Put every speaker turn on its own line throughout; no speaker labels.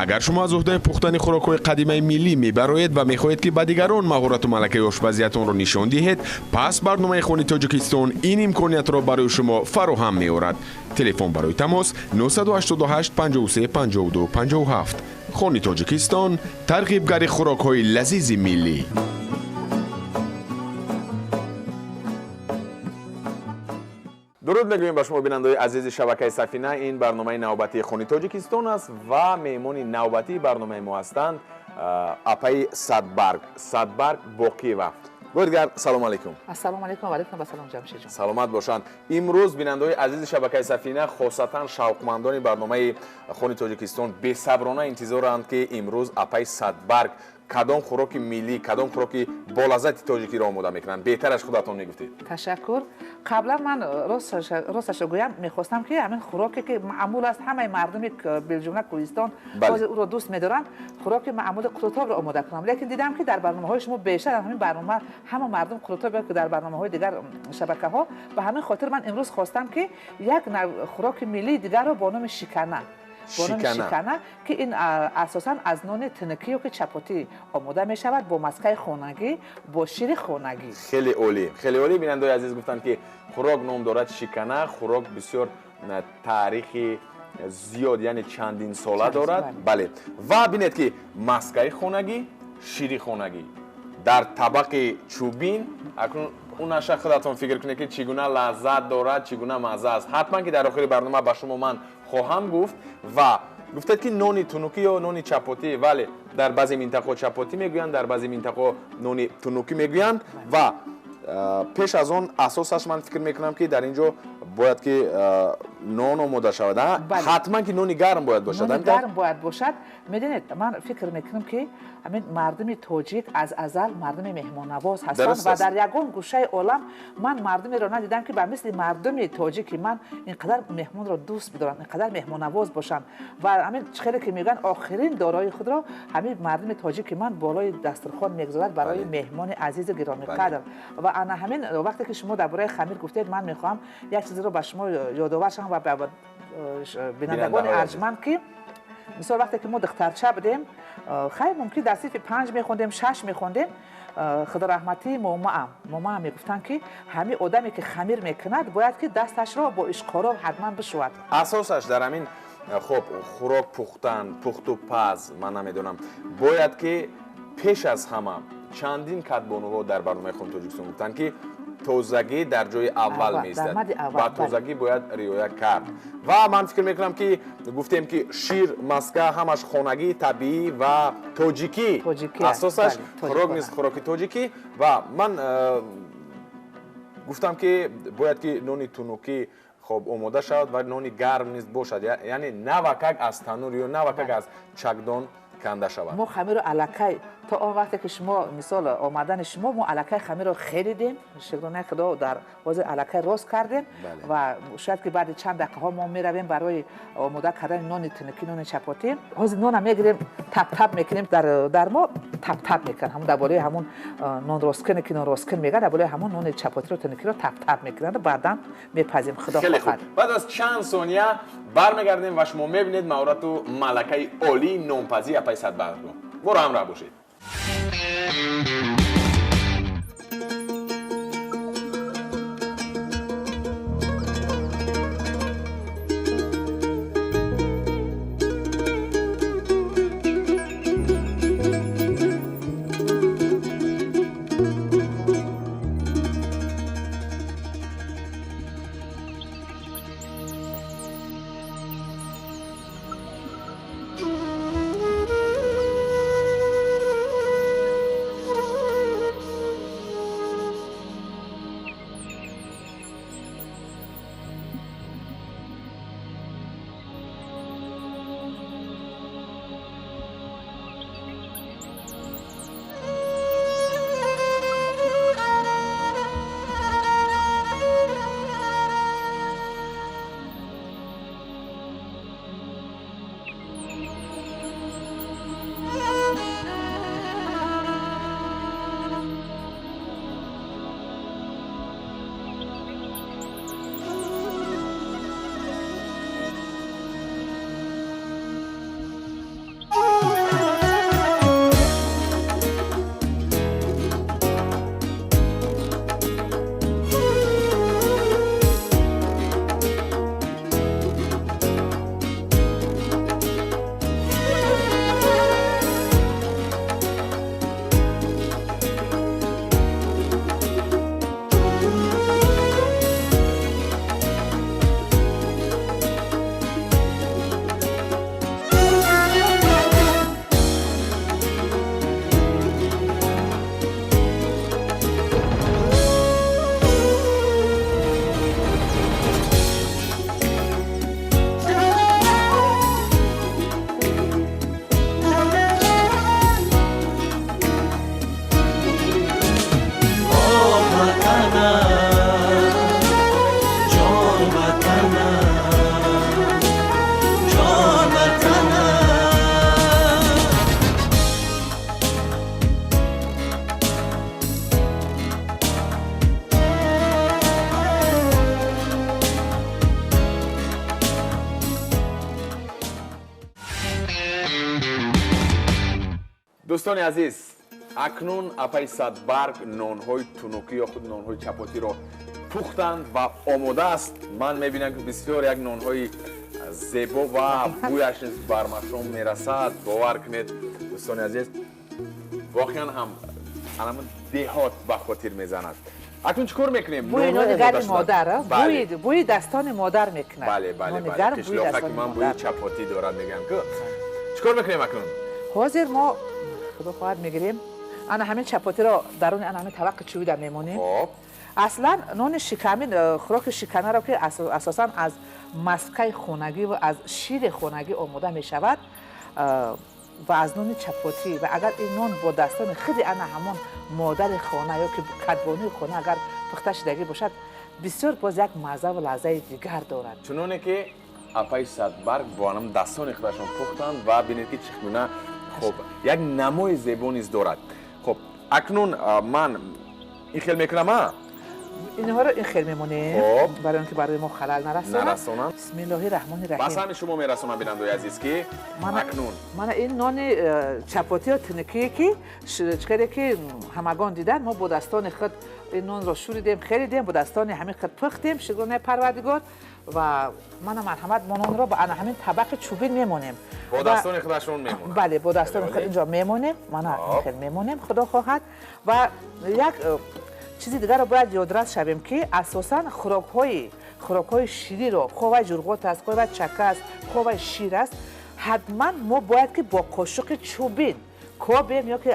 Агар шумо аз уҳдаи пухтани хӯрокҳои қадимаи миллӣ мебароед ва мехоҳед, ки ба дигарон маҳорату малакаи ошпазиятонро нишон диҳед, пас барномаи Хони Тоҷикистон ин имкониятро барои шумо фароҳам меорад. Телефон барои тамос 988 53 52 57. Хони Тоҷикистон тарғибгари хӯрокҳои лазизи миллӣ.
Дуруд мегӯем ба шумо, бинандаои азизи шабакаи Сафина. Ин барномаи навбатии Хони Тоҷикистон аст ва меҳмони навбатии барномаи мо ҳастанд апаи Садбарг, Садбарг Боқиева. Гӯрдигар, салому алайкум.
Ассалому алайкум ва алайкум ассалом, Ҷамшидҷон.
Саломат бошанд. Имрӯз бинандаои азизи шабакаи Сафина, хосатан шавқмандони барномаи Хони Тоҷикистон, бесаброна интизоранд, ки имрӯз апаи Садбарг кадом хӯроки миллӣ, кадом хӯроки болаззати тоҷикиро омода мекунанд. Беҳтараш худатон мегуфтед.
Ташаккур. Қаблан ман росташро гӯям, мехостам, ки ҳамин хӯроке, ки маъмул аст, ҳамаи мардуми белҷумла Кӯҳистон ҳозир ӯро дӯст медоранд, хӯроки маъмули қурутобро омода кунам. Лекин дидам, ки дар барномаҳои шумо бештар ҳамин барнома ҳама мардум қурутобе, ки дар барномаҳои дигар шабакаҳо. Ба ҳамин хотир ман имрӯз хостам, ки як хӯроки миллии дигарро бо номи шикана, бо номи шикана, ки ин асосан аз нони тинукӣ ё ки чапотӣ омода мешавад, бо маскаи хонагӣ, бо шири хонагӣ.
Хеле олӣ, хеле олӣ. Бинандаои азиз, гуфтанд, ки хӯрок ном дорад шикана. Хӯрок бисёр таърихи зиёд, яъне чандин сола дорад. Бале, ва бинед, ки маскаи хонагӣ, шири хонагӣ дар табақи чӯбин. Акнун унаша худатон фикр кунед, ки чӣ гуна лаззат дорад, чӣ гуна мазза аст. Ҳатман ки дар охири барнома ба шумо ман хоҳам гуфт. Ва гуфтед, ки нони тунукӣ ё нони чапотӣ. Вале дар баъзе минтақаҳо чапотӣ мегӯянд, дар баъзе минтақаҳо нони тунукӣ мегӯянд. Ва пеш аз он асосаш ман фикр мекунам, ки дар ин ҷо бояд ки нон омода шавад. Ҳатман ки нони гарм бояд бошад.
Нони гарм бояд бошад. Медонед, ман фикр мекунам, ки ҳамин мардуми тоҷик аз азал мардуми меҳмоннавоз ҳастанд ва дар ягон гӯшаи олам ман мардумеро надидам, ки ба мисли мардуми тоҷики ман ин қадар меҳмонро дӯст бидоранд, ин қадар меҳмоннавоз бошанд. Ва ҳамин хеле ки мегӯянд, охирин дорои худро ҳамин мардуми тоҷики ман болои дастурхон мегузорад барои меҳмони азизу гиромиқадр. Ва ана ҳамин вақте ки шумо дар бораи хамир гуфтед, ман мехоҳам як чизеро ба шумо ёдовар шавам ва ба бинандагони арҷманд, ки мисол вақте ки мо духтарча будем, хайр, мумкин дар синфи панҷ мехондем, шаш мехондем, худораҳматии момаам мегуфтанд, ки ҳамин одаме, ки хамир мекунад, бояд ки дасташро бо ишқороб ҳатман бишӯяд.
Асосаш дар ҳамин, хоб, хӯрок пухтан, пухту паз, ман намедонам, бояд ки пеш аз ҳама чандин кадбонуҳо дар барномаи Хони Тоҷикистон гуфтанд, ки тозагӣ дар ҷои аввал меистад, ба тозагӣ бояд риоя кард. Ва ман фикр мекунам, ки гуфтем, ки шир, маска ҳамаш хонагӣ, табиӣ ва тоҷикӣ. Асосаш хӯрок низ хӯроки тоҷикӣ. Ва ман гуфтам, ки бояд ки нони тунукӣ, хоб, омода шавад ва нони гарм низ бошад, яъне навакак аз танур ё навакак аз чакдон канда шавад.
Мо хамиро аллакай то он вақте ки шумо, мисол, омадани шумо, мо аллакай хамиро хелидем, шукронаи Худо, дар ҳозир аллакай рост кардем. Ва шояд ки баъди чанд дақиқаҳо мо меравем барои омода кардани нони тунукӣ, нони чапотӣ. Ҳозир нона мегирем, таптап мекунем. Дар мо таптап мекунанд, ҳамон дар болои ҳамон нонросткуне, ки нонросткун мегӯянд, дар болои ҳамон нони чапотиро, тунукиро таптап мекунанд, баъдан мепазем, Худо хоҳад.
Баъд аз чанд сония бармегардем ва шумо мебинед маҳорату малакаи олии нонпазии апаи Садбаргро. Моро ҳамроҳ бошед. Дӯстони азиз, акнун апаи Садбарг нонҳои тунукӣ ё худ нонҳои чапотиро пухтанд ва омода аст. Ман мебинам, ки бисёр як нонҳои зебо ва бӯяш низ бар машом мерасад. Бовар кунед, дӯстони азиз, воқеан ҳам анамун деҳот ба хотир мезанад. Акнун чӣ кор мекунем?
Бӯи нони гарми модар, бӯи дастони модар мекунад.
Бале, бале, бале, қишлоқа ки ман бӯи чапотӣ дорад, мегӯям ку. Чӣ кор мекунем акнун?
Ҳозир мо, худо хоҳад, мегирем ана ҳамин чапотиро, даруни ана ҳамин табақи чӯбида мемонем. Аслан нони шикамин, хӯроки шиканаро, ки асосан аз маскаи хонагӣ ва аз шири хонагӣ омода мешавад ва аз нони чапотӣ, ва агар ин нон бо дастони худи ана ҳамон модари хона ё ки кадбонуи хона агар пухта шудагӣ бошад, бисёр боз як маззаву лаззаи дигар дорад.
Чуноне ки апаи Садбарг бо анам дастони худашон пухтанд ва бинед, ки чӣ гуна хуб як намои зебо низ дорад. Хуб, акнун ман ин хел мекунам, а?
Инҳоро ин хел мемонем, барои он ки барои мо халал нарасонад.
Нарасонанд.
Бисмиллоҳи раҳмони раҳим.
Ба саҳми шумо мерасонам, бинандои азиз, ки акнун
мана ин нони чапотиро тинукие, ки чӣ ки ҳамагон дидан, мо бо дастони худ ин нонро шӯридем, хелидем, бо дастони ҳамин худ пухтем, шукронаи Парвардигор. Ва мана, марҳамат, мо нонро ба ана ҳамин табақи чӯбин мемонем.
Бо дастони худашон мемонанд.
Бале, бо дастони худ инҷо мемонем, мана ин хел мемонем, худо хоҳад. Ва як чизи дигарро бояд ёдрас шавем, ки асосан хӯрокҳои шириро, хоҳ вай ҷурғот аст, хоҳ вай чака аст, хоҳ вай шир аст, ҳатман мо бояд ки бо қошуқи чӯбин кобем ё ки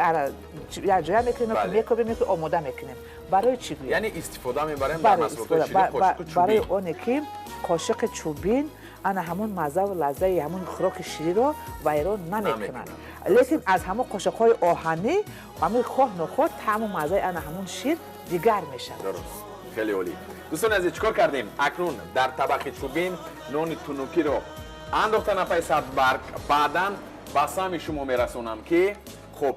якҷоя мекунем, ё ки мекобем, ё ки омода мекунем. Барои чӣ гӯем?
Яъне истифода мебарем дар маҳсулотҳои ширӣ қошуқи чӯбин.
Барои оне ки қошуқи чӯбин ана ҳамон маззаву лаззаи ҳамон хӯроки шириро вайрон намекунад. Лекин аз ҳамон қошуқҳои оҳанӣ ҳамин хоҳ нохоҳ таъму маззаи ана ҳамон шир дигар мешавад.
Дуруст, хеле олӣ. Дӯстони азиз, чӣ кор кардем? Акнун дар табақи чӯбин нони тунукиро андохтан апаи Садбарг. Баъдан ба саҳми шумо мерасонам, ки хуб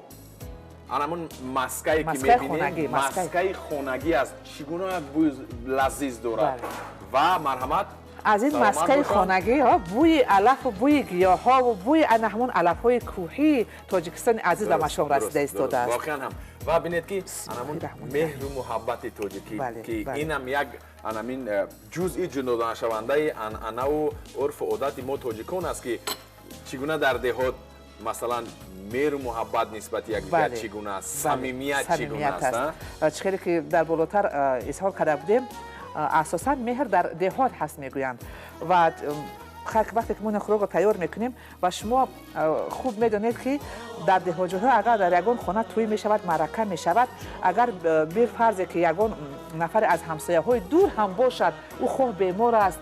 анамон маскае ки мебинем, маскаи хонагӣ аст, чӣ гуна як бӯи лазиз дорад. Ва марҳамат.
Аз ин маскаи хонагӣ бӯи алафу бӯи гиёҳҳову бӯи ана ҳамон алафҳои кӯҳии Тоҷикистони азиз ба машом расида истодааст.
Воқеан ҳам. Ва бинед, ки анамон меҳру муҳаббати тоҷикӣ, ки инам як анамин ҷузъи ҷудонашавандаи анъанаву урфу одати мо тоҷикон аст, ки чӣ гуна дар деҳот, масалан, меҳру муҳаббат нисбати якдигар чӣ гуна аст, самимият чӣ гуна
аст. Чӣ хеле ки дар болотар изҳор карда будем, асосан меҳр дар деҳот ҳаст, мегӯянд. Ва вақте ки мо ин хӯрокро тайёр мекунем, ва шумо хуб медонед, ки дар деҳотҷойҳо агар дар ягон хона тӯй мешавад, маърака мешавад, агар бирфарзе ки ягон нафаре аз ҳамсояҳои дур ҳам бошад, ӯ хоҳ бемор аст,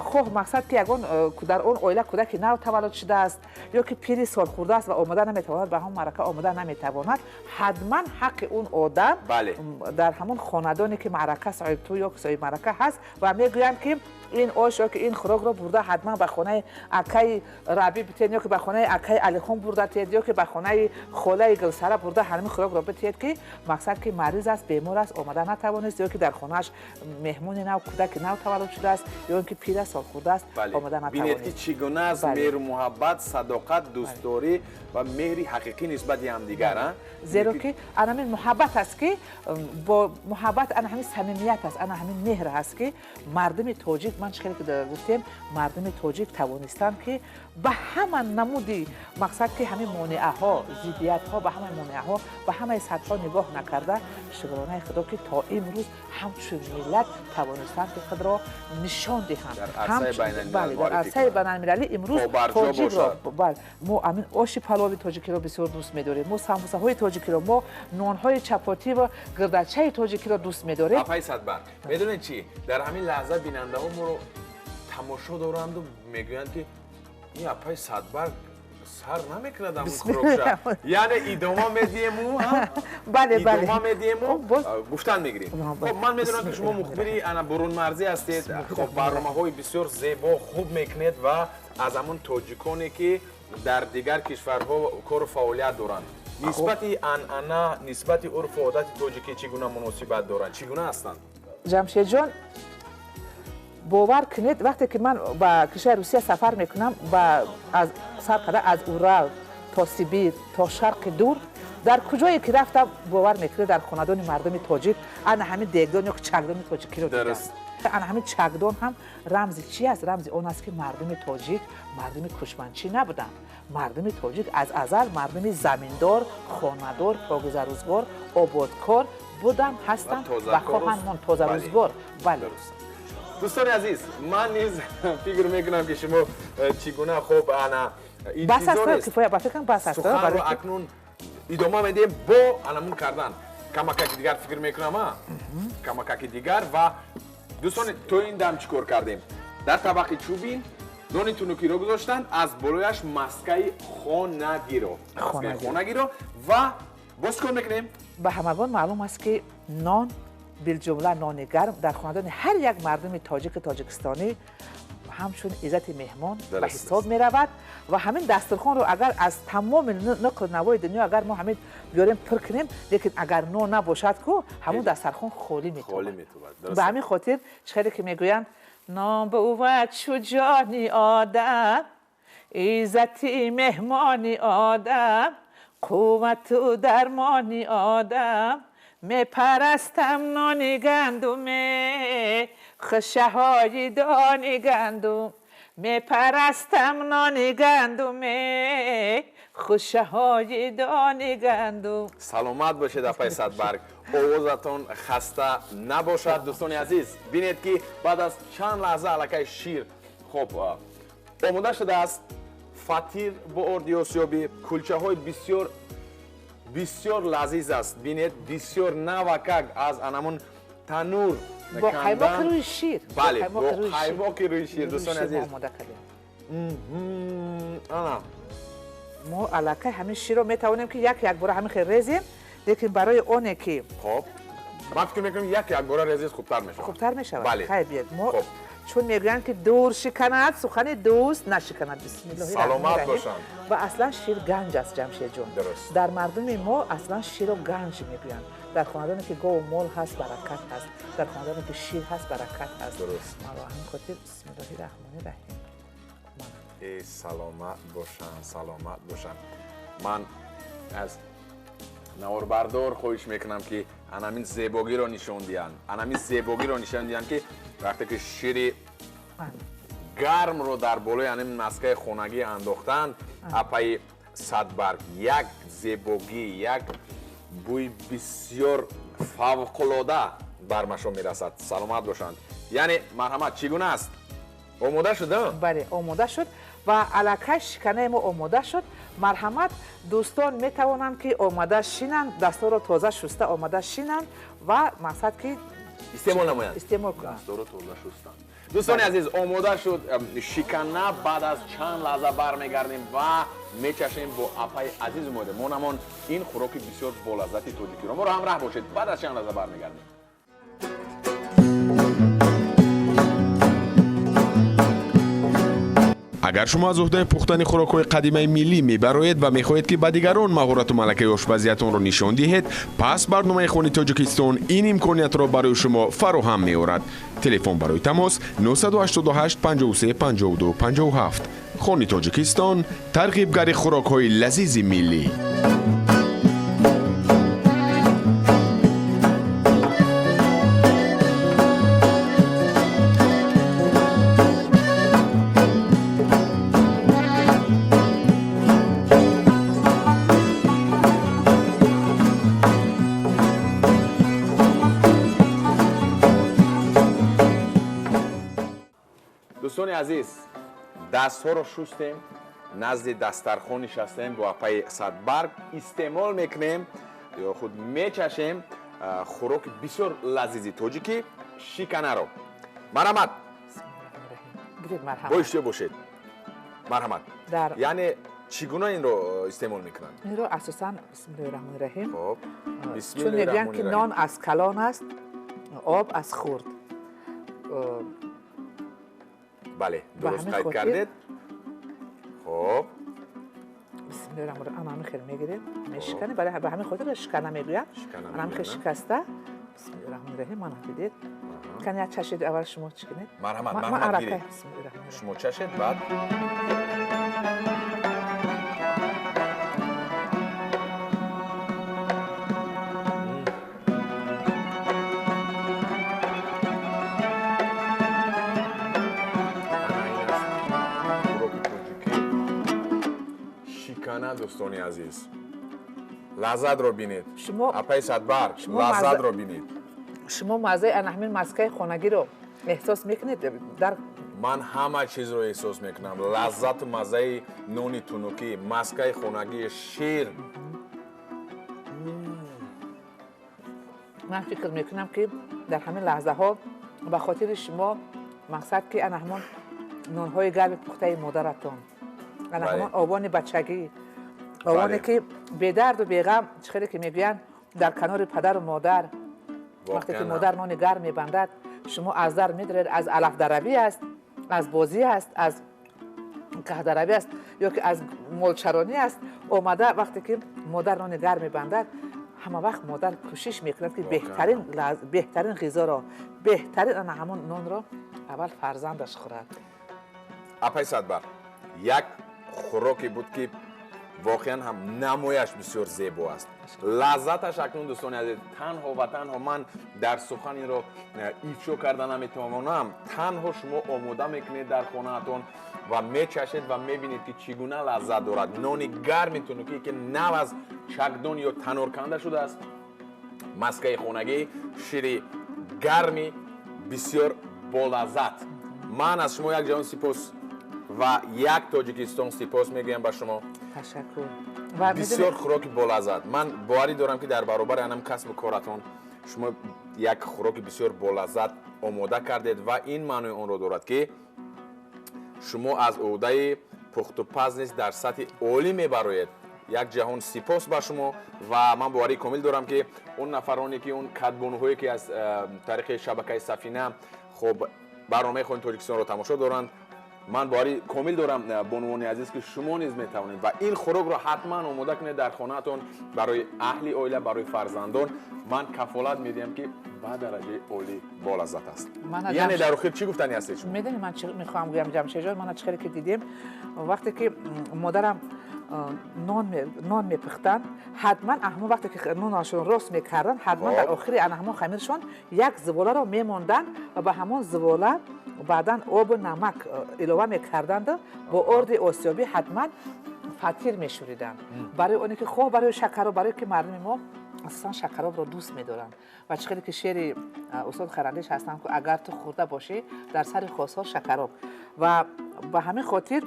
хоҳ мақсад ки ягон дар он оила кӯдаки нав таваллуд шудааст, ё ки пири солхӯрда аст ва омода наметавонад, ба ҳамон маърака омода наметавонад, ҳатман ҳаққи он одам дар ҳамон хонадоне ки маърака соҳибтӯй ё соҳиби маърака ҳаст, ва мегӯянд, ки ин ош ё ки ин хӯрокро бурда ҳатман ба хонаи акаи Рабӣ битиҳед, ё ки ба хонаи акаи Алихон бурда тиҳед, ё ки ба хонаи холаи Гулсара бурда ҳамин хӯрокро битиҳед, ки мақсад ки мариз аст, бемор аст, омада натавонист, ё ки дар хонааш меҳмони нав, кӯдаки нав таваллуд шудааст, ё ин ки пир аст, солхӯрда аст, омода натавонист.
Бинед, ки чӣ гуна аст меҳру муҳаббат, садоқат, дӯстдорӣ ва меҳри ҳақиқӣ нисбати ҳамдигар.
Зеро ки ана ҳамин муҳаббат аст, ки бо муҳаббат ана ҳамин самимият аст, ана ҳамин меҳр аст, ки мардуми тоҷик, ман чӣ хеле ки гуфтем, мардуми тоҷик тавонистанд, ки ба ҳама намуди мақсад ки ҳамин монеаҳо, зиддиятҳо, ба ҳамаи монеаҳо, ба ҳамаи садҳо нигоҳ накарда, шукронаи Худо, ки то имрӯз ҳамчун миллат тавонистанд, ки худро нишон диҳанд дар арсаи байналмилалӣ. Имрӯз тоҷикро мо ҳамин оши палови тоҷикиро бисёр дӯст медорем, мо самбусаҳои тоҷикиро, мо нонҳои чапотӣ ва гирдачаи тоҷикиро дӯст медорем.
Апаи Садбарг, медонед чӣ, дар ҳамин лаҳза бинандаҳо моро тамошо доранду мегӯянд, ки ин апаи Садбарг сар намекунад ҳамун хӯрокша. Яъне идома медиҳему, идома медиҳему, гуфтан мегирем. Хоб, ман медонам, ки шумо мухбири ана бурунмарзӣ ҳастед. Хоб, барномаҳои бисёр зебо хуб мекунед ва аз ҳамун тоҷиконе, ки дар дигар кишварҳо кору фаъолият доранд, нисбати анъана, нисбати урфу одати тоҷикӣ чӣ гуна муносибат доранд, чӣ гуна ҳастанд?
Ҷамшедҷон, бовар кунед, вақте ки ман ба кишвари Русия сафар мекунам, сар карда аз Урал то Сибир, то Шарқи Дур, дар куҷое ки рафтам, бовар мекунед, дар хонадони мардуми тоҷик ана ҳамин дегдон ё чакдони тоҷикиро дидам. Ана ҳамин чакдон ҳам рамзи чи аст? Рамзи он аст, ки мардуми тоҷик мардуми кушманчӣ набуданд. Мардуми тоҷик аз азал мардуми заминдор, хонадор, покизарӯзгор, ободкор буданд, ҳастанд ва хоҳанд монд. Тозарӯзгор, бале.
Дӯстони азиз, ман низ фикр мекунам, ки шумо чӣ гуна хуб ана
бас аст, кифоя, ба фикрам, бас аст.
Суханро акнун идома медиҳем бо анамун кардан камакаки дигар, фикр мекунам, камакаки дигар. Ва дӯстони, то ин дам чӣ кор кардем? Дар табақи чӯбин нони тунукиро гузоштанд, аз болояш маскаи хонагиро ва боз чӣ кор мекунем?
Ба ҳамагон маълум аст, ки нон, билҷумла нони гарм, дар хонадони ҳар як мардуми тоҷику тоҷикистонӣ ҳамчун иззати меҳмон ба ҳисоб меравад. Ва ҳамин дастурхонро агар аз тамоми нақлу навои дунё агар мо ҳамин биёрем, пур кунем, лекин агар нон набошад ку, ҳамун дастархон холӣ метобад. Ба ҳамин хотир, чӣ хеле ки мегӯянд: нон бувад чу ҷони одам, иззати меҳмони одам, қуввату дармони одам, мепарастам нони гандуме, хушаҳои дони гандум, мепарастам нони гандуме, хушаҳои дони гандум.
Саломат бошед, апаи Садбарг, овозатон хаста набошад. Дӯстони азиз, бинед, ки баъд аз чанд лаҳза аллакай шир хоб омода шудааст. Фатир бо орди осиёбӣ, кулчаҳои бисёр бисёр лазиз аст. Бинед, бисёр навакак аз анамун танур
бо қаймоқи рӯи шир.
Бале, бо қаймоқи рӯи шир. Дӯстони азиз,
омода кардем.
Ана
мо аллакай ҳамин ширро метавонем, ки як якбора ҳамин хел резем, лекин барои оне ки
хоб, ман фикр мекунам, як якбора резед хубтар мешавад.
Хубтар мешавад. Хайр, биед мо, чун мегӯянд, ки дур шиканад сухани дӯст, нашиканад. Бисмиллоҳи.
Саломат бошанд.
Ва аслан шир ганҷ аст, Ҷамшедҷон. Дар мардуми мо аслан широ ганҷ мегӯянд. Дар хонадоне ки гову мол ҳаст, баракат ҳаст, дар хонадоне ки шир ҳаст, баракат ҳаст. Ба ҳамин хотир, бисмиллоҳи раҳмони раҳим.
Э, саломат бошанд, саломат бошанд. Ман аз наворбардор хоҳиш мекунам, ки анамин зебогиро нишон диҳанд, анамин зебогиро нишон диҳанд, ки вақте ки шири гармро дар болои анамин маскаи хонагӣ андохтанд апаи Садбарг, як зебогӣ, як бӯи бисёр фавқулода бар машом мерасад. Саломат бошанд. Яъне, марҳамат, чӣ гуна аст? Омода шуд?
Бале, омода шуд ва аллакай шиканаи мо омода шуд. Марҳамат, дӯстон метавонанд, ки омода шинанд, дастҳоро тоза шуста омода шинанд ва мақсад ки
истеъмол намоянд.
Истеъмол кунанд.
Дастҳоро тоза шустанд. Дӯстони азиз, омода шуд шикана. Баъд аз чанд лаҳза бармегардем ва мечашем бо апаи азизу монамон ин хӯроки бисёр болаззати тоҷикиро. Моро ҳамраҳ бошед, баъд аз чанд лаҳза бармегардем.
Агар шумо аз уҳдаи пухтани хӯрокҳои қадимаи миллӣ мебароед ва мехоҳед, ки ба дигарон маҳорату малакаи ошпазиятонро нишон диҳед, пас барномаи Хони Тоҷикистон ин имкониятро барои шумо фароҳам меорад. Телефон барои тамос 988 53 52 57. Хони Тоҷикистон, тарғибгари хӯрокҳои лазизи миллӣ.
Дӯстони азиз, дастҳоро шустем, назди дастархон нишастем, бо апаи Садбарг истеъмол мекунем ё худ мечашем хӯроки бисёр лазизи тоҷикӣ, шиканаро. Марҳамат, бо иштиё бошед. Марҳамат, яъне чӣ гуна инро истеъмол мекунанд?
Инро асосан, бисмиллоҳи раҳмони раҳим, чун мегӯянд, ки нон аз калон аст, об аз хурд.
Бале, дуруст қайд кардед. Хоб.
Бисмиллоҳи раҳмони раҳим. Ана хел мегирем, мешиканем, ба ҳамин хотир шикана мегӯянд. Ана хел шикаста. Бисмиллоҳи раҳмони раҳим, мана дидед. Кани як чашед аввал, шумо чӣ кунед?
Марҳамат, марҳамат, гиред. Шумо чашед, баъд. Шикана, дӯстони азиз, лаззатро бинед. Апаи Садбарг, лаззатро бинед.
Шумо маззаи ана ҳамин маскаи хонагиро эҳсос мекунед? Дар
ман ҳама чизро эҳсос мекунам. Лаззату маззаи нони тунукӣ, маскаи хонагӣ, шир.
Ман фикр мекунам, ки дар ҳамин лаҳзаҳо ба хотири шумо мақсад ки ана ҳамон нонҳои гарми пухтаи модаратон, ана ҳамон овони бачагӣ, овоне ки бедарду беғам, чӣ хеле ки мегӯянд, дар канори падару модар, вақте ки модар нони гарм мебандад, шумо аз дар медоред, аз алафдаравӣ аст, аз бозӣ аст, аз каҳдаравӣ аст ё ки аз молчаронӣ аст, омада вақте ки модар нони гарм мебандад, ҳама вақт модар кӯшиш мекунад, ки беҳтарин ғизоро, беҳтарин ана ҳамон нонро аввал фарзандаш хӯрад.
Апаи Садбарг, як хӯроке буд, ки воқеан ҳам намояш бисёр зебо аст, лаззаташ акнун, дӯстони азиз, танҳо ва танҳо ман дар сухан инро ифшо карда наметавонам. Танҳо шумо омода мекунед дар хонаатон ва мечашед ва мебинед, ки чӣ гуна лаззат дорад нони гарми тунукӣ, ки нав аз чакдон ё танор канда шудааст, маскаи хонагӣ, шири гарми бисёр болаззат. Ман аз шумо як ҷаҳон сипос ва як Тоҷикистон сипос мегӯям ба шумо.
Ташаккур.
Бисёр хӯроки болаззат. Ман боварӣ дорам, ки дар баробари анам касбу коратон шумо як хӯроки бисёр болаззат омода кардед ва ин маънои онро дорад, ки шумо аз ӯҳдаи пухтупаз низ дар сатҳи олӣ мебароед. Як ҷаҳон сипос ба шумо ва ман боварии комил дорам, ки он нафароне, ки он кадбонуҳое, ки аз тариқи шабакаи Сафина хоб барномаи Хони Тоҷикистонро тамошо доранд, ман боварӣ комил дорам, бонувони азиз, ки шумо низ метавонед ва ин хӯрокро ҳатман омода кунед дар хонаатон барои аҳли оила, барои фарзандон. Ман кафолат медиҳам, ки ба дараҷаи олӣ болаззат аст. Яъне дар охир чӣ гуфтани ҳастед шумо?
Медонӣ ман чӣ мехоҳам гӯям, Ҷамшедҷон? Мана чӣ хеле ки дидем, вақте ки модарам нон мепухтанд, ҳатман ҳамон вақте ки нонашон рост мекарданд, ҳатман дар охири ана ҳамон хамиршон як зиволаро мемонданд ва ба ҳамон зивола баъдан обу намак илова мекарданд, бо орди осиёбӣ ҳатман фатир мешӯриданд, барои оне ки хоҳ барои шакароб, барое ки мардуми мо асосан шакаробро дӯст медоранд. Ва чӣ хеле ки шеъри устод Харандеш ҳастанд, ки агар ту хӯрда бошӣ дар сари хосҳо шакароб. Ва ба ҳамин хотир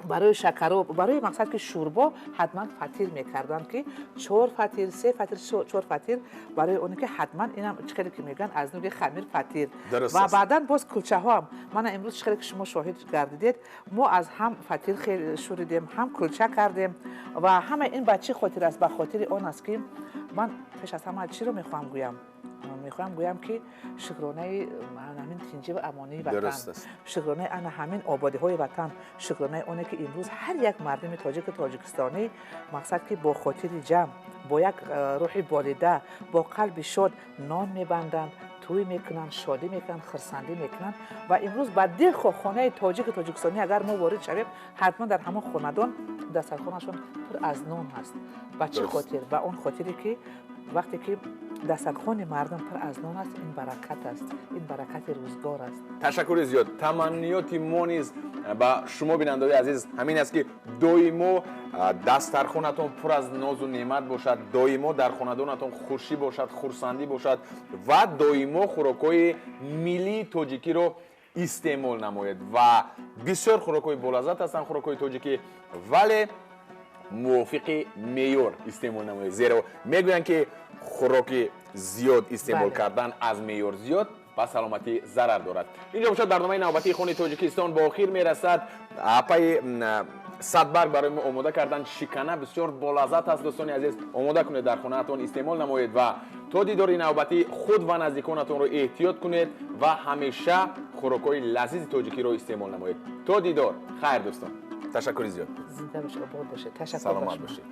барои шакароб, барои мақсад ки шӯрбо ҳатман фатир мекарданд, ки 4 фатир, 3 фатир, 4 фатир, барои оне ки ҳатман инам чӣ хеле ки мегӯянд аз нуги хамир фатир. Ва баъдан боз кулчаҳоам, мана имрӯз чӣ хеле ки шумо шоҳид гардидед, мо аз ҳам фатир шӯридем, ҳам кулча кардем ва ҳама ин ба чӣ хотир аст? Ба хотири он аст, ки ман пеш аз ҳама чиро мехоҳам гӯям? Мехоҳам гӯям, ки шукронаи ҳамин тинҷӣ ва амонии ватан, шукронаи ана ҳамин ободиҳои ватан, шукронаи оне ки имрӯз ҳар як мардуми тоҷику тоҷикистонӣ мақсад ки бо хотири ҷамъ, бо як рӯҳи болида, бо қалби шод нон мебанданд, тӯй мекунанд, шодӣ мекунанд, хурсандӣ мекунанд. Ва имрӯз ба дилхоҳ хонаи тоҷику тоҷикистонӣ агар мо ворид шавем, ҳатман дар ҳамон хонадон дастархонашон пур аз нон ҳаст. Ба чӣ хотир? Ба он хотире ки вақте ки дастархони мардум пур аз нон аст, ин баракат аст, ин баракати рӯзгор аст.
Ташаккури зиёд. Таманниёти мо низ ба шумо, бинандаҳои азиз, ҳамин аст, ки доимо дастархонатон пур аз нозу неъмат бошад, доимо дар хонадонатон хушӣ бошад, хурсандӣ бошад ва доимо хӯрокҳои миллии тоҷикиро истеъмол намоед. Ва бисёр хӯрокҳои болаззат ҳастанд хӯрокҳои тоҷикӣ, вале мувофиқи меъёр истеъмол намоед, зеро мегӯянд, ки хӯроки зиёд истеъмол кардан аз меъёр зиёд ба саломатӣ зарар дорад. Инҷо бошад барномаи навбатии Хони Тоҷикистон ба охир мерасад. Апаи Садбарг барои мо омода кардан шикана бисёр болаззат аст. Дӯстони азиз, омода кунед дар хонаатон, истеъмол намоед ва то дидори навбатӣ худ ва наздиконатонро эҳтиёт кунед ва ҳамеша хӯрокҳои лазизи тоҷикиро истеъмол намоед. То дидор, хайр дӯстон. Ташаккури зиёд.
Зинда бошед, обод бошед. Ташаккур.
Саломат бошед.